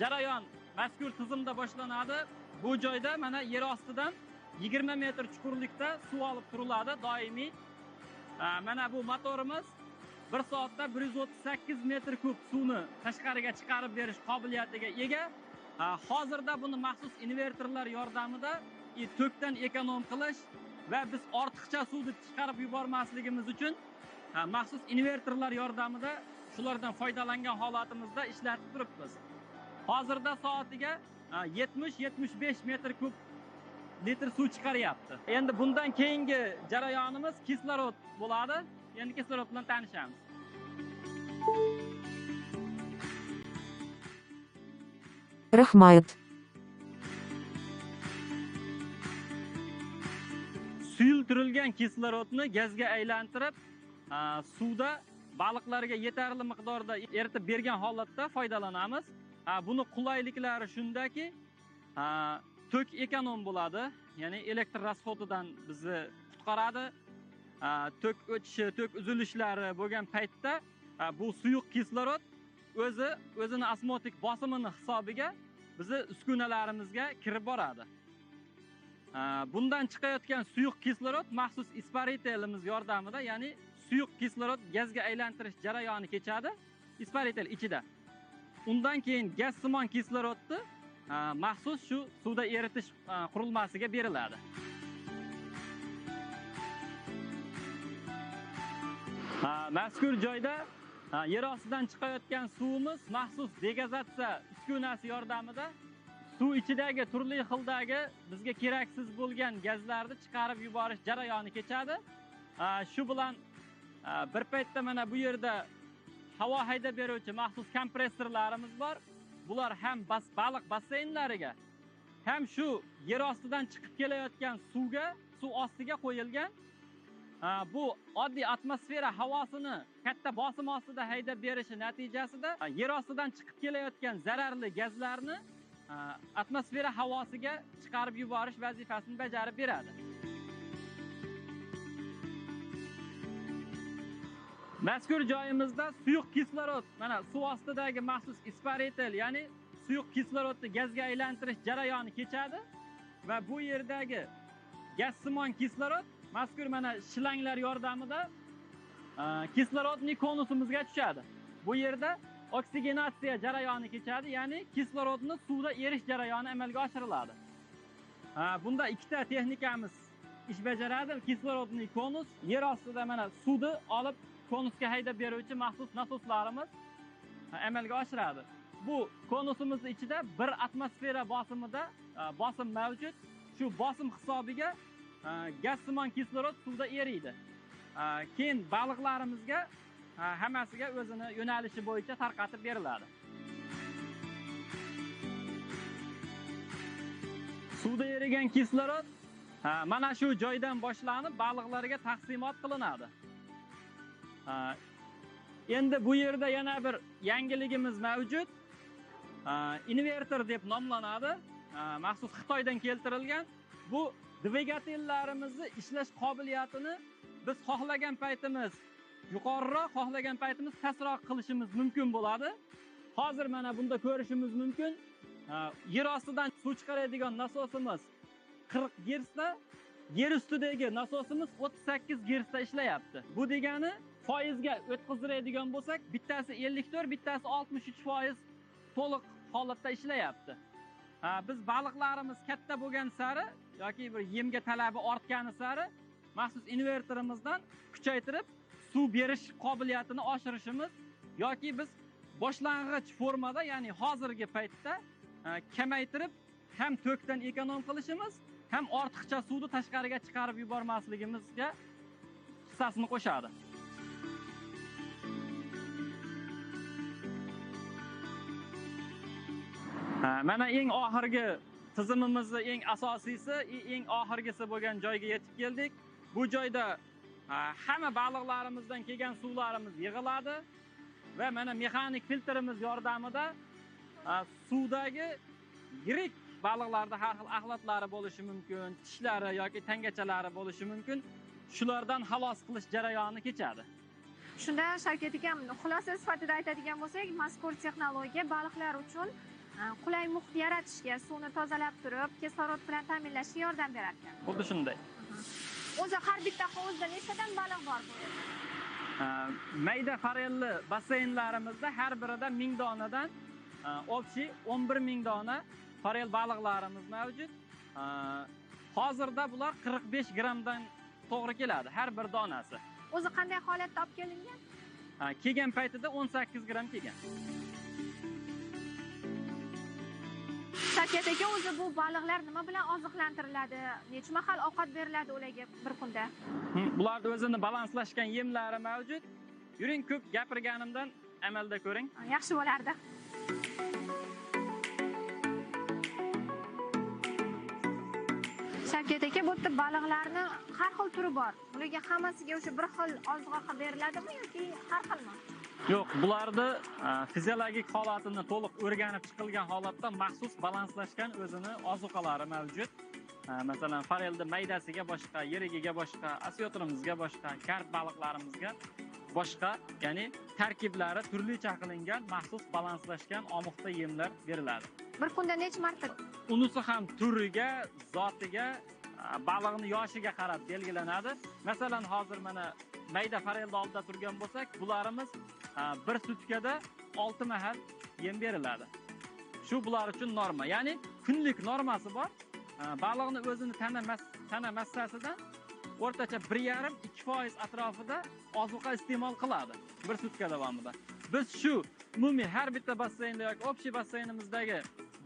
Jarayon mazkur tizimda boshlanadi. Bu joyda mana yer ostidan 20 metr chuqurlikda suv olib turiladi doimiy. Mana bu motorimiz 1 soatda 138 metr kub suvni tashqariga chiqarib berish qobiliyatiga ega. Hozirda buni maxsus invertorlar yordamida tokdan ekonom qilish va biz ortiqcha suvni chiqarib yubormasligimiz uchun maxsus invertorlar yordamida shulardan foydalangan holatimizda ishlatib turibmiz. Hozirda soatiga 70-75 metr kub litr suv chiqaryapti. Endi bundan keyingi jarayonimiz kislorod bo'ladi. Endi kislorod bilan tanishamiz. Rahmat. Suyultirilgan kislorodni gazga aylantirib, suvda baliqlarga yetarli miqdorda eritib bergan holatda foydalanamiz. Buni qulayliklari shundaki, tok ekonom bo'ladi, ya'ni elektr rasxodidan bizni qutqaradi. Tok o'tishi, tok uzilishlari bo'lgan paytda bu suyuq kislorod o'zini osmotik bosimini hisobiga bizni uskunalarimizga kirib boradi. Bundan chiqayotgan suyuq kislorod maxsus isparitelimiz yordamida, ya'ni suyuq kislorod gazga aylantirish jarayoni kechadi isparitel ichida. Undan keyin gazsimon kislorodni maxsus shu suvda eritish qurilmasiga beriladi. Mazkur joyda yer ostidan chiqayotgan suvimiz maxsus degazatsiya uskunasi yordamida suv ichidagi turli xildagi bizga keraksiz bo'lgan gazlarni chiqarib yuborish jarayoni kechadi. Shu bilan bir paytda mana bu yerda havo haydab beruvchi maxsus kompressorlarimiz bor. Bular ham baliq basseynlariga, ham shu yer ostidan chiqib kelayotgan suvga, suv ostiga qo'yilgan. Bu oddiy atmosfera havosini katta bosim ostida haydab berishi natijasida yer ostidan chiqib kelayotgan zararli gazlarni atmosfera havosiga chiqarib yuborish vazifasini bajarib beradi. Mazkur joyimizda suyuq kislorod, mana suv ostidagi maxsus isparitel, ya'ni suyuq kislorodni gazga aylantirish jarayoni kechadi va bu yerdagi gazsimon kislorod mazkur mana shlanglar yordamida kislorodni konusimizga tushadi. Bu yerda oksigenatsiya jarayoni kechadi, ya'ni kislorodni suvda erish jarayoni amalga oshiriladi. Bunda ikkita texnikamiz ish bajaradi. Kislorodni konus, yer ostida mana suvni olib konusga haydab beruvchi maxsus nasoslarimiz amalga oshiradi. Bu konusimiz ichida bir atmosfera bosimida bosim mavjud. Shu bosim hisobiga gazsimon kislorod suvda eriydi. Keyin baliqlarimizga hammasiga o'zini yo'nalishi bo'yicha tarqatib beriladi. Suvda erigan kislorod mana shu joydan boshlanib baliqlarga taqsimot qilinadi. Endi bu yerda yana bir yangiligimiz mavjud. Invertor deb nomlanadi. Maxsus Xitoydan keltirilgan. Bu dvigatellarimizni ishlash qobiliyatini biz xohlagan paytimiz yuqoriroq, xohlagan paytimiz pastroq qilishimiz mumkin bo'ladi. Hozir mana bunda ko'rishimiz mumkin. Yer ostidan suv chiqaradigan nasosimiz 40 Gertsda, yer ustidagi nasosimiz 38 Gertsda ishlayapti. Bu degani foizga o'tkazdiradigan bo'lsak, bittasi 54, bittasi 63% to'liq holatda ishlayapti. Biz baliqlarimiz katta bo'lgan sari yoki bir yemga talabi ortgani sari maxsus invertorimizdan kuchaytirib suv berish qobiliyatini oshirishimiz yoki biz boshlang'ich formada, ya'ni hozirgi paytda kamaytirib ham tokdan ekonom qilishimiz, ham ortiqcha suvni tashqariga chiqarib yubormasligimizga hissasini qo'shadi. Mana eng oxirgi tizimimizni eng asosiysi, eng oxirgisi bo'lgan joyga yetib keldik. Bu joyda hamma baliqlarimizdan kelgan suvlarimiz yig'iladi va mana mexanik filtrimiz yordamida suvdagi yirik baliqlarda har xil axlatlari bo'lishi mumkin, tishlari yoki tangachalari bo'lishi mumkin. Shulardan xalos qilish jarayoni kechadi. Shunda Shavkat akam, xulosa sifatida aytadigan bo'lsak, mazkur texnologiya baliqlar uchun qulay muhit yaratishga, suvni tozalab turib, kislorod bilan ta'minlashga yordam berar ekan. Xuddi shunday. O'zi har bitta hovuzda nechtadan baliq bor bu yerda? Mayda farelli basseynlarimizda har birida 1000 donadan, общий 11 000 dona farel baliqlarimiz mavjud. Hozirda bular 45 grammdan to'g'ri keladi har bir donasi. O'zi qanday holatda olib kelingan? Kelgan paytida 18 gramm kelgan. Shavkat aka, o'zi bu baliqlar nima bilan oziqlantiriladi? Necha mahal ovqat beriladi ularga bir kunda? Bularni o'zini balanslashgan yemlari mavjud. Yuring, ko'p gapirganimdan amalda ko'ring. Yaxshi bo'lardi. Shavkat aka, bu yerda baliqlarni har xil turi bor. Ularga hammasiga o'sha bir xil oziq-ovqat beriladimi yoki har xilmi? Yo'q, bularni fiziologik holatini to'liq o'rganib chiqilgan holatda maxsus balanslashgan o'zini ozuqalari mavjud. Masalan, farelni maydasiga boshqa, yerigiga boshqa, asyotirimizga boshqa, karp baliqlarimizga boshqa, ya'ni tarkiblari turlicha qilingan, maxsus balanslashgan omuxta yemlar beriladi. Bir kunda necha marta? Unisi ham turiga, zotiga, baliqning yoshiga qarab belgilanadi. Masalan, hozir mana mayda farelni oldida turgan bo'lsak, bularimiz bir sutkada 6 mahal yem beriladi. Shu bular uchun norma, ya'ni kunlik normasi bor. Baliqni o'zini tana massasidan o'rtacha bir yarim, ikki foiz atrofida ozuqa iste'mol qiladi bir sutka davomida. Biz shu umumiy har bitta basseynda yoki общий basseynimizdagi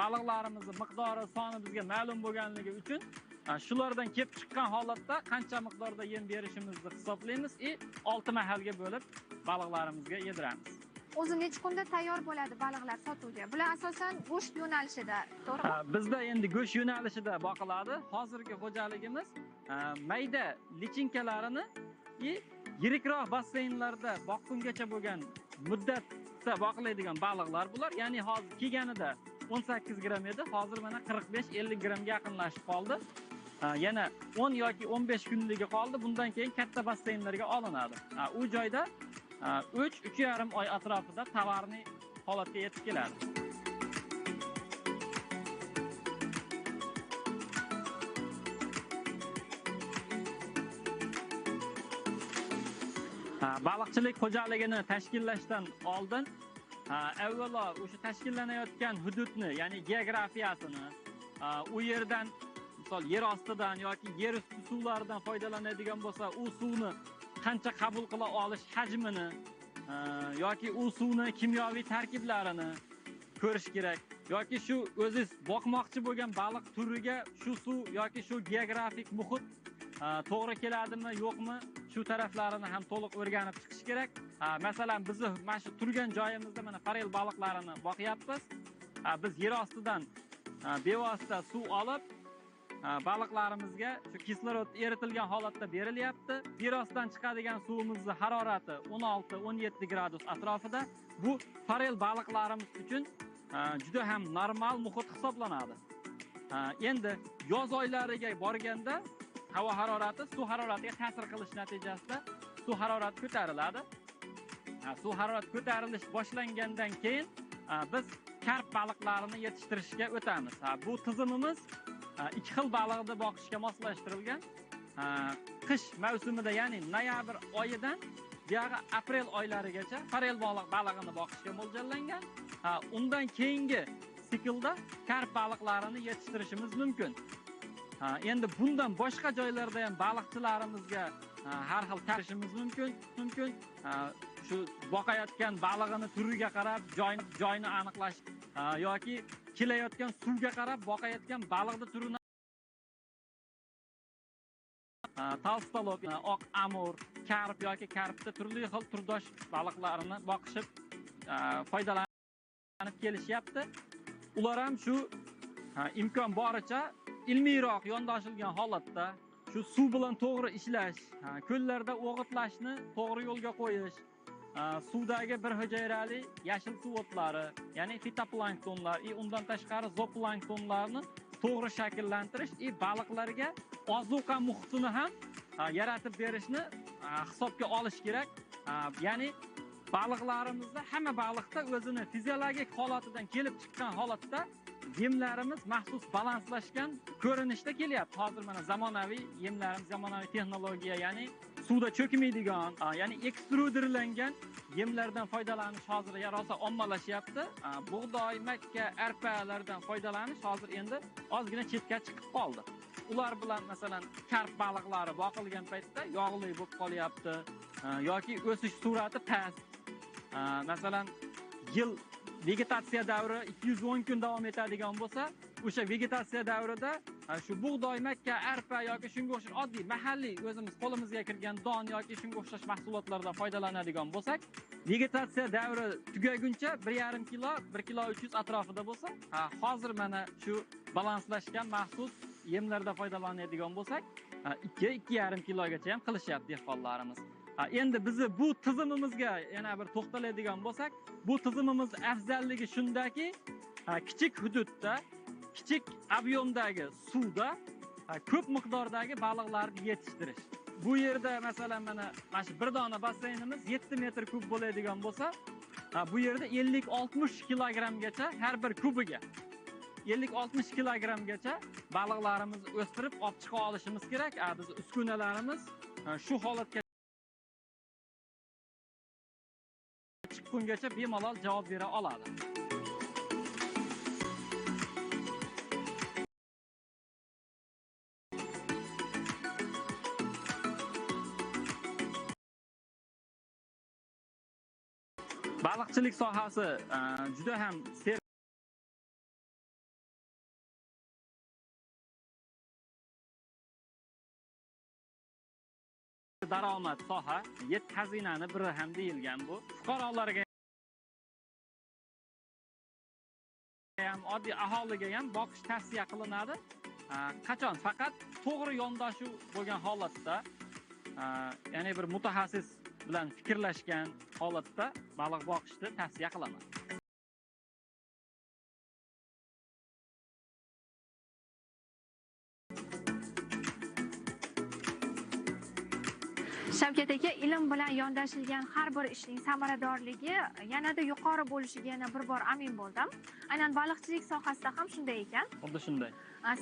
baliqlarimizni miqdori, soni bizga ma'lum bo'lganligi uchun, shulardan kelib chiqqan holatda qancha miqdorda yem berishimizni hisoblaymiz va 6 mahalga bo'lib baliqlarimizga yediramiz. O'zi necha kunda tayyor bo'ladi baliqlar sotuvga? Bular asosan go'sht yo'nalishida, to'g'rimi? Bizda endi go'sht yo'nalishida boqiladi. Hozirgi xo'jaligimiz, mayda lichinkalarini va yirikroq basseynlarda boqqungacha bo'lgan muddatda boqiladigan baliqlar bular. Ya'ni hozir kelganida 18 gramm edi, hozir mana 45-50 grammga yaqinlashib qoldi. Yana 10 yoki 15 kunligi qoldi. Bundan keyin katta basseynlarga olinadi. U joyda uch, uch yarim oy atrofida tovarni holatga yetib keladi. Baliqchilik xo'jaligini tashkillashdan oldin, avvalo o'sha tashkillanayotgan hududni, ya'ni geografiyasini, u yerdan, misol, yer ostidan yoki yer usti suvlaridan foydalanadigan bo'lsa, u suvni qancha qabul qila olish hajmini, yoki u suvni kimyoviy tarkiblarini ko'rish kerak, yoki shu o'zingiz boqmoqchi bo'lgan baliq turiga shu suv yoki shu geografik muhit, to'g'ri keladimi, yo'qmi, shu taraflarini ham to'liq o'rganib chiqish kerak. Masalan, bizni mana shu turgan joyimizda mana farel baliqlarini boqyapmiz. Biz yer ostidan, bevosita suv olib, baliqlarimizga shu kislorod eritilgan holatda berilyapti. Yer ostidan chiqadigan suvimizni harorati 16-17 gradus atrofida. Bu farel baliqlarimiz uchun, juda ham normal muhit hisoblanadi. Endi yoz oylariga borganda havo harorati suv haroratiga ta'sir qilish natijasida suv harorati ko'tariladi. Suv harorati ko'tarilish boshlangandan keyin, biz karp baliqlarini yetishtirishga o'tamiz. Bu tizimimiz, ikki xil baliqni boqishga moslashtirilgan. Qish mavsumida, ya'ni noyabr oyidan buyog'i aprel oylarigacha farel balig'ini boqishga mo'ljallangan. Undan keyingi siklda karp baliqlarini yetishtirishimiz mumkin. Endi bundan boshqa joylarda ham baliqchilarimizga, har xil tarishimiz mumkin. Shu boqayotgan balig'ini turiga qarab joyini aniqlash, yoki kelayotgan suvga qarab boqayotgan baliqni turini, толстолоб, oq amur, karp yoki karpda turli xil turdosh baliqlarini boqishib, foydalanib kelishyapti. Ular ham shu, imkon boricha ilmiyroq yondoshilgan holatda shu suv bilan to'g'ri ishlash, ko'llarda o'g'itlashni to'g'ri yo'lga qo'yish, suvdagi bir hujayrali yashil suv o'tlari, ya'ni fitoplanktonlar va undan tashqari zooplanktonlarni to'g'ri shakllantirish va baliqlarga ozuqa muhitini ham, yaratib berishni, hisobga olish kerak. Ya'ni baliqlarimizda hamma baliqda o'zini fiziologik holatidan kelib chiqqan holatda yemlarimiz maxsus balanslashgan ko'rinishda kelyapti. Hozir mana zamonaviy yemlarimiz, zamonaviy texnologiya, ya'ni suvda cho'kmaydigan, ya'ni ekstruderlangan yemlardan foydalanish hozir rosa ommalashyapti. Bug'doy, makka, arpalardan foydalanish hozir endi ozgina chetga chiqib qoldi. Ular bilan masalan karp baliqlari boqilgan paytda yog'li bo'lib qolyapti yoki o'sish sur'ati past. Masalan, yil vegetatsiya davri 210 kun davom etadigan bo'lsa, o'sha vegetatsiya davrida shu bug'doy, makka, arpa yoki shunga o'xshash oddiy mahalliy o'zimiz qo'limizga kirgan don yoki shunga o'xshash mahsulotlardan foydalanadigan bo'lsak, vegetatsiya davri tugaguncha 1,5 kilo, 1 kilo 300 atrofida bo'lsa, hozir mana shu balanslashgan maxsus yemlardan foydalanadigan bo'lsak, 2-2,5 kilogacha ham qilishyapti dehqonlarimiz. Endi bizni bu tizimimizga yana bir to'xtaladigan bo'lsak, bu tizimimiz afzalligi shundaki, kichik hududda, kichik obyomdagi suvda ko'p miqdordagi baliqlarni yetishtirish. Bu yerda masalan mana shu bir dona basseynimiz 7 metr kub bo'ladigan bo'lsa, bu yerda 50-60 kilogrammgacha har bir kubiga 50-60 kilogrammgacha baliqlarimizni o'stirib olib chiqa olishimiz kerak. Biz uskunalarimiz shu holatga chiqqungacha bemalol javob bera oladi. Baliqchilik sohasi juda ham daromad soha, yetti xazinani biri ham deyilgan bu. Fuqarolarga ham, oddiy aholiga ham boqish tavsiya qilinadi. Qachon? Faqat to'g'ri yondashuv bo'lgan holatda, ya'ni bir mutaxassis bilan fikrlashgan holatda baliq boqishni tavsiya qilaman. Shavkat aka, ilm bilan yondashilgan har bir ishning samaradorligi yanada yuqori bo'lishiga yana bir bor amin bo'ldim. Aynan baliqchilik sohasida ham shunday ekan. Xuddi shunday.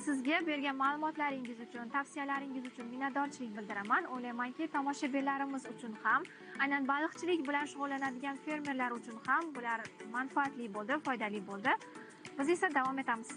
Sizga bergan ma'lumotlaringiz uchun, tavsiyalaringiz uchun minnatdorchilik bildiraman. O'ylaymanki, tomoshabinlarimiz uchun ham, aynan baliqchilik bilan shug'ullanadigan fermerlar uchun ham bular manfaatli bo'ldi, foydali bo'ldi. Biz esa davom etamiz.